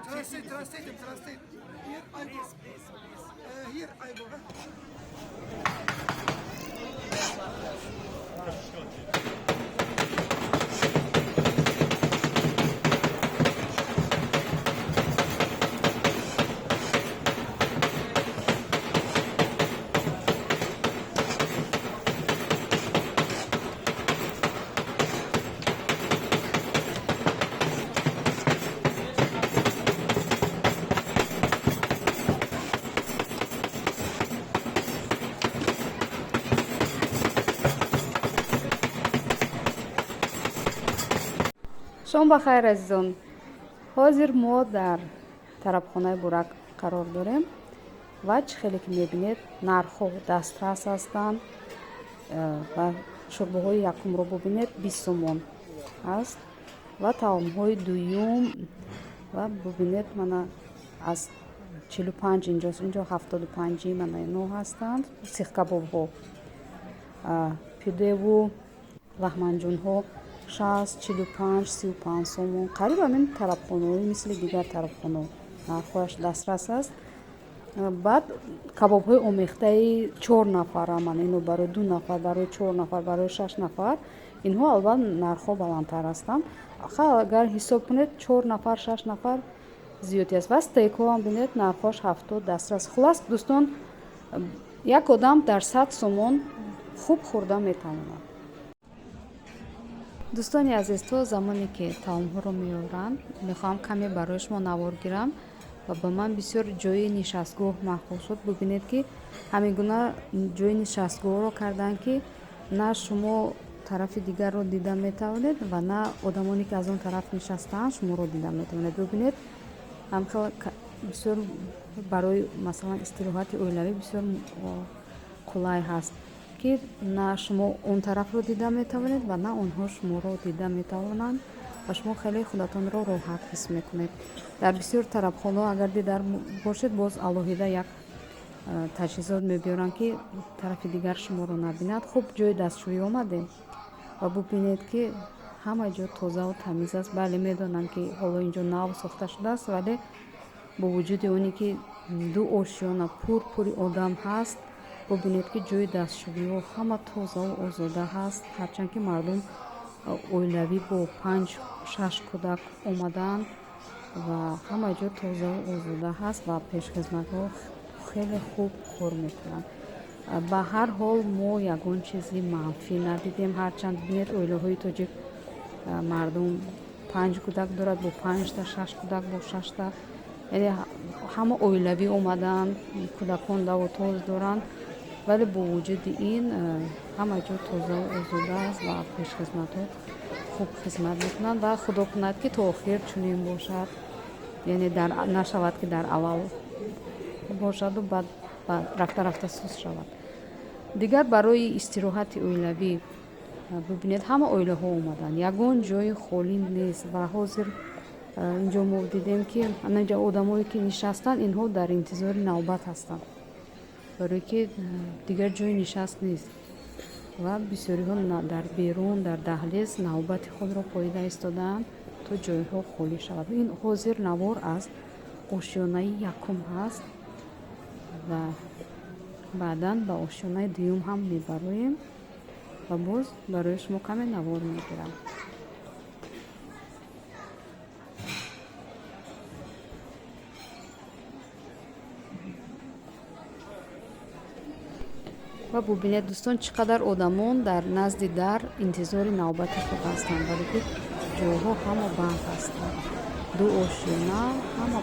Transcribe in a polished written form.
Translate, translate him, translate. Here I go. Here I go. Huh? Шом ба хайр, азизон. Ҳозир мо дар тарабхонаи Бурак қарор дорем ва чӣ хеле ки мебинед, нархҳо дастрас ҳастанд ва шӯрбоҳои якумро бубинед, 20 сомон аст ва таомҳои дуюм ва бубинед, мана, аз 45 инҷост, инҷо 75-и, мана, ино ҳастанд сихкабобҳо, пюдеву лаҳманҷунҳо 60, 45, 35 сомон. Қариб ҳамин тарабхонаҳои мисли дигар тарабхонаҳо нархҳояш дастрас аст. Баъд кабобҳои омехтаи чор нафара, мана, ино барои ду нафар, барои чор нафар, барои шаш нафар, инҳо албатта нархҳо баландтар ҳастанд. Агар ҳисоб кунед, чор нафар, шаш нафар зиёдӣ аст. Ва стейкҳоам бинед, нархҳош 70, дастрас. Хуллас, дӯстон, як одам дар 100 сомон хуб хӯрда метавонад. Дӯстони азиз, то замоне ки таомҳоро меоранд, мехоҳам каме барои шумо навор гирам ва ба ман бисёр ҷои нишастгоҳ маъқул шуд. Бубинед, ки ҳамин гуна ҷои нишастгоҳро карданд, ки на шумо тарафи дигарро дида метавонед ва на одамоне, ки аз он тараф нишастаанд, шуморо дида метавонед. Бубинед, ҳамхел бисёр барои, масалан, истироҳати оилавӣ бисёр қулай ҳаст, ки на шумо он тарафро дида метавонед ва на онҳо шуморо дида метавонанд ва шумо хеле худатонро роҳат ҳис мекунед. Дар бисёр тарабхонаҳо агар дида бошед, боз алоҳида як таҷҳизот мебиёранд, ки тарафи дигар шуморо набинад. Хуб, ҷои дастшӯӣ омадем ва бубинед, ки ҳама ҷо тозаву тамиз аст. Бале, медонам, ки ҳоло инҷо нав сохта шудааст, вале бо вуҷуди оне ки ду ошёна пур пури одам ҳаст, бубинед, ки ҷои дастшӯиҳо ҳама тозаву озода ҳаст. Ҳарчанд ки мардум оилавӣ бо панҷ, шаш кӯдак омадаанд ва ҳама ҷо тозаву озода ҳаст ва пешхизматҳо хеле хуб кор мекунанд. Ба ҳар ҳол, мо ягон чизи манфӣ надидем. Ҳарчанд, бинед, оилаҳои тоҷик, мардум панҷ кӯдак дорад, бо панҷта, шаш кӯдак, бо шашта, яъне ҳама оилавӣ омадаанд, кӯдакон даву тоз доранд, вале бо вуҷуди ин ҳама ҷо тозаву озода аст ва пешхизматҳо хуб хизмат мекунанд. Ва худо кунад, ки то охир чунин бошад, яъне дар нашавад, ки дар аввал бошаду баъд рафта рафта суст шавад. Дигар барои истироҳати оилавӣ, бубинед, ҳама оилаҳо омаданд, ягон ҷои холӣ нест. Ва ҳозир инҷо мо дидем, ки анаинҷа одамое ки нишастанд, инҳо дар интизори навбат ҳастанд, барое ки дигар ҷои нишаст нест ва бисёриҳо дар берун, дар даҳлез навбати худро поида истодаанд, то ҷойҳо холӣ шавад. Ин ҳозир навор аз ошёнаи якум ҳаст ва баъдан ба ошёнаи дуюм ҳам мебароем ва боз барои шумо каме навор мегирам. Ва бубинед, дӯстон, чӣ қадар одамон дар назди дар интизори навбати худ ҳастанд, вале ки ҷойҳо ҳама банд ҳастанд, ду ошёна ҳама.